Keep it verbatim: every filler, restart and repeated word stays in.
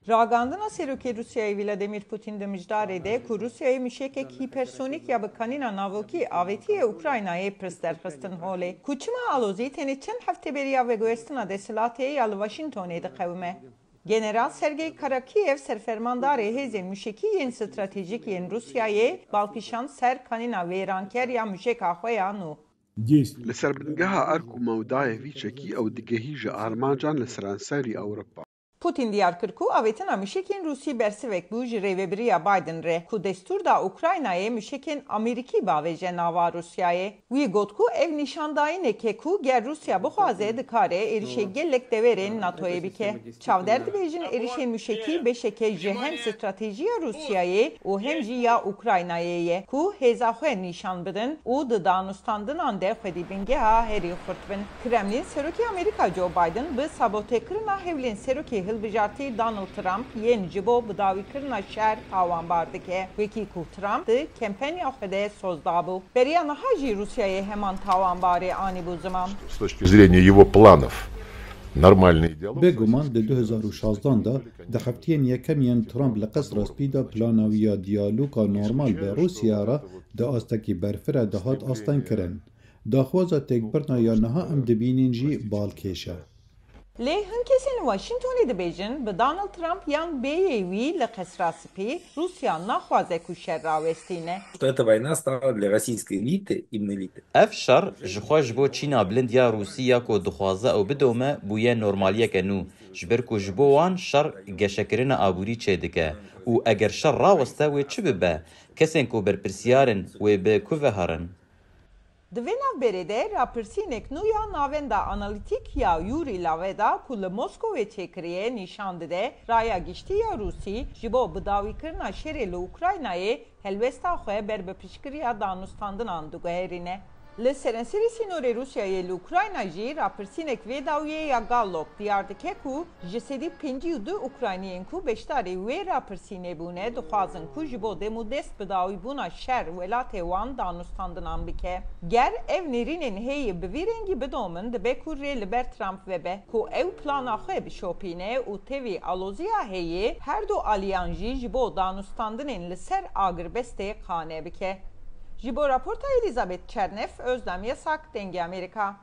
Ragandina Serokê Rûsyayê Vladimir Putin di mijdarê de ku Rûsyayê muşekek hîpersonîk ya bi kanîna navokî avêtiye Ukraynayê pirs derxistin holê ku çima alozî tenê çend hefte beriya veguhestina desthilatê ya li Washingtonê diqewime. General Sergey Karakiev, serfermandarê hêzên muşekî yên stratejîk yên Rûsyayê, balkişand ser kanîna wêranker ya muşeka xwe ya nû. Li ser bingeha erk û mewdayê vî çekî ew digehîje armancan li seranserî Ewropa. Putin diyar kir ku avêtina muşekên Rûsî bersivek bû ji rêvebiriya Biden re ku destûr da Ukraynayê muşekên Amerîkî bavêje nava Rûsyayê. Wî got ku ev nîşandayînek e ku ger Rûsya bixwaze dikare êrişê gelek deverên NATOyê bike. Çavdêr dibêjin êrişên muşekî beşeke ji hem stratejiya Rûsyayê û hem jî ya Ukraynayê ye ku hêza xwe nîşan bidin û di danûstandinan de xwedî bingeha herî xurt bin. Kremlîn, Serokê Amerîka Joe Biden bi sabotekirina hewlên serokê hilbijartî Donald Trump yên ji bo bidawîkirina şer tawanbar dike, wekî ku Trump di kampanya xwe de soz dabû. Beriya niha jî Rûsyayê heman tawanbarê anîbû ziman. С точки зрения его планов, нормальный диалог. Bêguman di du hezar û şazdan de di heftiyên yekem yên Trump li Qesra Spî de plana wî ya diyaloga normal bi Rûsya re di astekî berfireh de hat astengkirin. Daxwaza têkbirina ya niha em dibînin jî balkêş e. Lê hin kesên li Washingtonê dibêjin bi Donald Trump yan bêyî wî li Qesra Spî, Rûsya naxwaze ku şer rawestîne. Что эта война стала для российской элиты, именно элиты. Ev şer ji xwe ji bo çîna bilind ya Rûsî ya ku dixwaze ew bidome bûye normaliyeke nû, ji ber ku ji bo wan şer geşekirina aborî çêdike û eger şer raweste wê çi bibe? Kesên ku berpirsiyar in wê bi ku ve herin? Di vê navberê de rapirsînek nû ya Navenda Analîtîk ya Yuri Laveda ku li Moskowê çêkiriye nîşan dide raya giştî ya Rûsî ji bo bidawîkirina şerê li Ukraynayê helwesta xwe ber bi piştgiriya danûstandinan diguherîne. Li seranserê sînorê Rûsyayê li Ukrayna jî rapirsînek vê dawiyê ya Gallup diyar dike ku ji sedî pêncî û du Ukrayniyên ku beşdarî wê rapirsînê bûne dixwazin ku ji bo demûdest bidawîbûna şer welatê wan danûstandinan bike. Ger ev nêrînên hêyî bi vî rengî bidomin, dibe ku rê li ber Trump vebe ku ew plana xwe bişopîne û tevî aloziya hêyî her du aliyan jî ji bo danûstandinên li ser agirbestê qane bike. Ji bo raporta Elizabeth Çernev, Özdem Yasak, Dengê Amerîka.